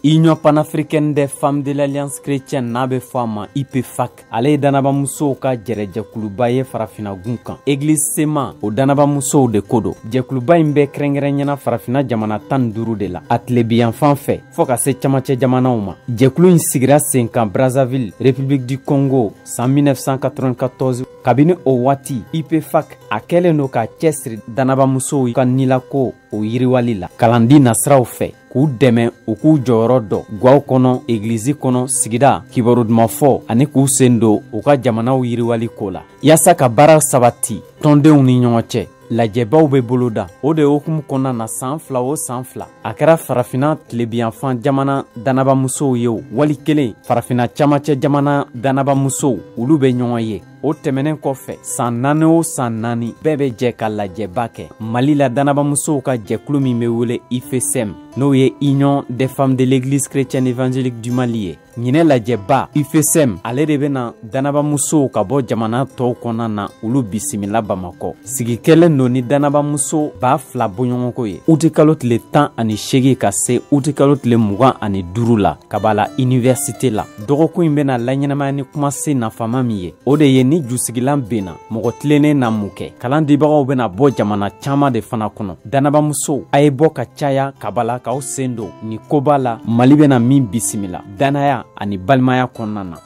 Union panafricaine des femmes de l'Alliance chrétienne n'a bɛ fɔ a ma UPFAC, ale ye danabamusow ka jɛrɛjɛkuluba ye farafinna gun kan. Église SEMA, o danabamusow de ko don. Jɛkuluba in bɛ kɛrɛnkɛrɛnyana farafinna jamana 15 de la, a tilebiyanfan fɛ fɔɔ ka se camancɛ jamanaw ma. Jɛkulu in sigira sen kan Brazzaville, République du Congo, san 1994. Kabini o waati, UPFAC a kɛlen don k'a cɛsiri danabamusow ka nilako o yiriwali la kalandi nasiraw fɛ, k'u dɛmɛ u k'u jɔyɔrɔ dɔn gwaw kɔnɔ, egilizi kɔnɔ, sigida kibaru duman fɔ, ani k'u sen don u ka jamanaw yiriwali ko la. Yaasa ka baara sabati tɔndenw ni ɲɔgɔn cɛ, lajɛbaw bɛ boloda. O de hukumu kɔnɔna na, san 2 o san 2, a kɛra farafinna tilebiyanfan jamana danabamusow ye o, wali kelen farafinna camancɛ jamana danabamusow, olu bɛ ɲɔgɔn ye. O tɛmɛnen kɔfɛ, san 4 o san 4, bɛɛ bɛ jɛ ka lajɛba kɛ Mali la. Danabamusow ka jɛkulu min bɛ wele UFSM, n'o ye Union des femmes de l'Église chrétienne évangélique du Mali ye, ɲinɛ lajɛba UFSM ale de bɛna danabamusow ka bɔ jamana tɔw kɔnɔna na, olu bisimila Bamakɔ. Sigi kɛlen don ni danabamuso 2000 bɔɲɔgɔnko ye, utikalo tile 18 ka se utikalo tile 25 la, Kabala université la. Dɔgɔkun in bɛna laɲɛnamaya ni kumasen nafama min ye, o de ye: ni jusigilan benna, mɔgɔ tilennen na mun kɛ? Kalan dibagaw bɛna bɔ jamana caaman de fana kɔnɔ. Danabamusow, a ye bɔ ka caya Kabala k'aw sen don ni koba la Mali bɛna min bisimila danaya ani balimaya kɔnɔna na.